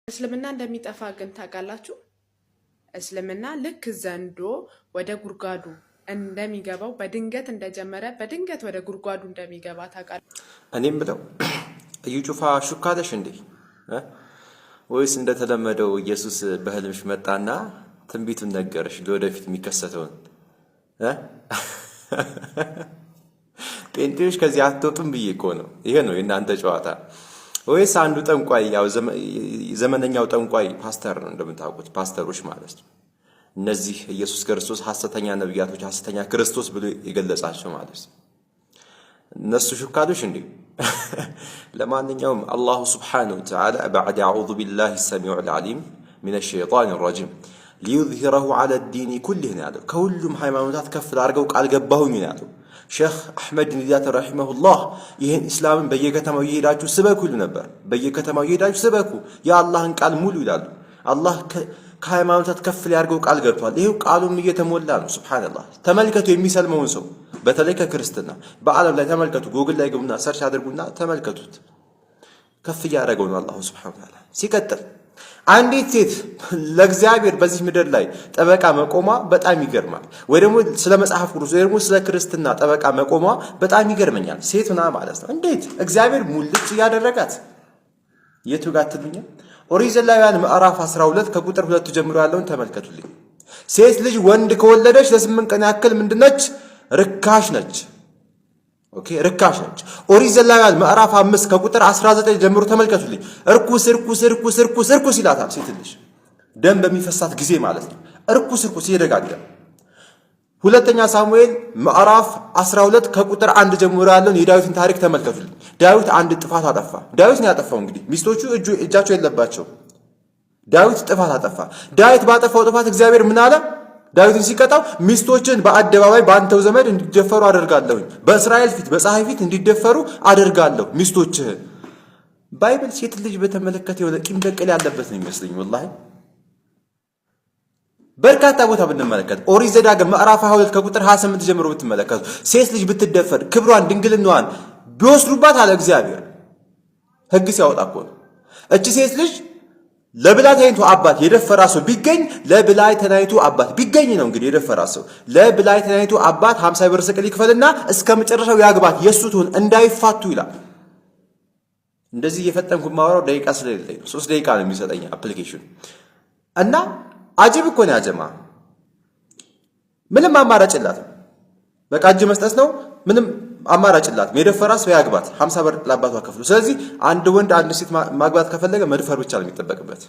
እስልምና እንደሚጠፋ ግን ታውቃላችሁ? እስልምና ልክ ዘንዶ ወደ ጉድጓዱ እንደሚገባው፣ በድንገት እንደጀመረ በድንገት ወደ ጉድጓዱ እንደሚገባ ታውቃላችሁ? እኔም ብለው እዩ ጩፋ ሹካለሽ እንዴ? ወይስ እንደተለመደው ኢየሱስ በህልምሽ መጣና ትንቢቱን ነገረሽ ለወደፊት የሚከሰተውን? ጴንጤዎች ከዚህ አትወጡም ብዬ እኮ ነው። ይሄ ነው የእናንተ ጨዋታ። ወይስ አንዱ ጠንቋይ፣ ያው ዘመነኛው ጠንቋይ ፓስተር ነው እንደምታውቁት፣ ፓስተሮች ማለት ነው። እነዚህ ኢየሱስ ክርስቶስ ሐሰተኛ ነቢያቶች፣ ሐሰተኛ ክርስቶስ ብሎ የገለጻቸው ማለት ነው። እነሱ ሹካሎች እንዴ? ለማንኛውም الله سبحانه وتعالى بعد أعوذ بالله السميع العليم من الشيطان الرجيم ليظهره على الدين كله ነው ያለው። ከሁሉም ሃይማኖታት ከፍ ላድርገው ቃል ገባሁኝ ነው ያለው። ሼህ አሕመድ ዲዳት رحمه الله ይህን እስላምን በየከተማው እየሄዳችሁ ስበኩ ይሉ ነበር። በየከተማው እየሄዳችሁ ስበኩ፣ የአላህን ቃል ሙሉ ይላሉ። አላህ ከሃይማኖታት ከፍ ሊያደርገው ቃል ገብቷል። ይሄው ቃሉም እየተሞላ ነው። سبحان الله። ተመልከቱ የሚሰልመውን ሰው፣ በተለይ ከክርስትና በዓለም ላይ ተመልከቱ። ጉግል ላይ ግቡና search አድርጉና ተመልከቱት። ከፍ እያደረገው ነው الله سبحانه وتعالى። ሲቀጥል አንዲት ሴት ለእግዚአብሔር በዚህ ምድር ላይ ጠበቃ መቆሟ በጣም ይገርማል። ወይ ደግሞ ስለ መጽሐፍ ቅዱስ ወይ ደግሞ ስለ ክርስትና ጠበቃ መቆሟ በጣም ይገርመኛል። ሴት ሆና ማለት ነው። እንዴት እግዚአብሔር ሙልጭ እያደረጋት? የቱ ጋር ትሉኛ? ኦሪት ዘሌዋውያን ምዕራፍ 12 ከቁጥር 2 ጀምሮ ያለውን ተመልከቱልኝ። ሴት ልጅ ወንድ ከወለደች ለ8 ቀን ያክል ምንድነች? ርካሽ ነች። Okay፣ ርካሽ ነች። ኦሪት ዘሌዋውያን ምዕራፍ 5 ከቁጥር 19 ጀምሮ ተመልከቱልኝ። እርኩስ፣ እርኩስ፣ እርኩስ፣ እርኩስ፣ እርኩስ ይላታል። ሴት ልጅ ደም በሚፈሳት ጊዜ ማለት ነው። እርኩስ፣ እርኩስ እየደጋገመ። ሁለተኛ ሳሙኤል ምዕራፍ 12 ከቁጥር 1 ጀምሮ ያለውን የዳዊትን ታሪክ ተመልከቱልኝ። ዳዊት አንድ ጥፋት አጠፋ። ዳዊት ነው ያጠፋው። እንግዲህ ሚስቶቹ እጃቸው የለባቸው። ዳዊት ጥፋት አጠፋ። ዳዊት ባጠፋው ጥፋት እግዚአብሔር ምን አለ? ዳዊትን ሲቀጣው ሚስቶችህን በአደባባይ በአንተው ዘመድ እንዲደፈሩ አደርጋለሁኝ፣ በእስራኤል ፊት በፀሐይ ፊት እንዲደፈሩ አደርጋለሁ ሚስቶችህን። Bible ሴት ልጅ በተመለከተ የሆነ ቂም በቀል ያለበት ነው የሚመስለኝ ወላሂ። በርካታ ቦታ ብንመለከት ኦሪት ዘዳግም ምዕራፍ 22 ከቁጥር 28 ጀምሮ ብትመለከቱ ሴት ልጅ ብትደፈር፣ ክብሯን ድንግልናዋን ቢወስዱባት አለ እግዚአብሔር። ሕግ ሲያወጣ እኮ ነው። እቺ ሴት ልጅ ለብላቴናይቱ አባት የደፈራ ሰው ቢገኝ፣ ለብላቴናይቱ አባት ቢገኝ ነው እንግዲህ፣ የደፈራ ሰው ለብላቴናይቱ አባት 50 ብር ስቅል ይክፈልና እስከ መጨረሻው ያግባት፣ የእሱ ትሁን፣ እንዳይፋቱ ይላል። እንደዚህ እየፈጠንኩ የማወራው ደቂቃ ስለሌለኝ ነው። 3 ደቂቃ ነው የሚሰጠኝ application እና አጅብ እኮ ነው ያጀማ። ምንም አማራጭ የላትም። በቃ እጅ መስጠት ነው። ምንም አማራጭ የላትም። የደፈራ ሰው ያግባት፣ 50 ብር ለአባቷ ከፍሎ። ስለዚህ አንድ ወንድ አንድ ሴት ማግባት ከፈለገ መድፈር ብቻ ነው የሚጠበቅበት።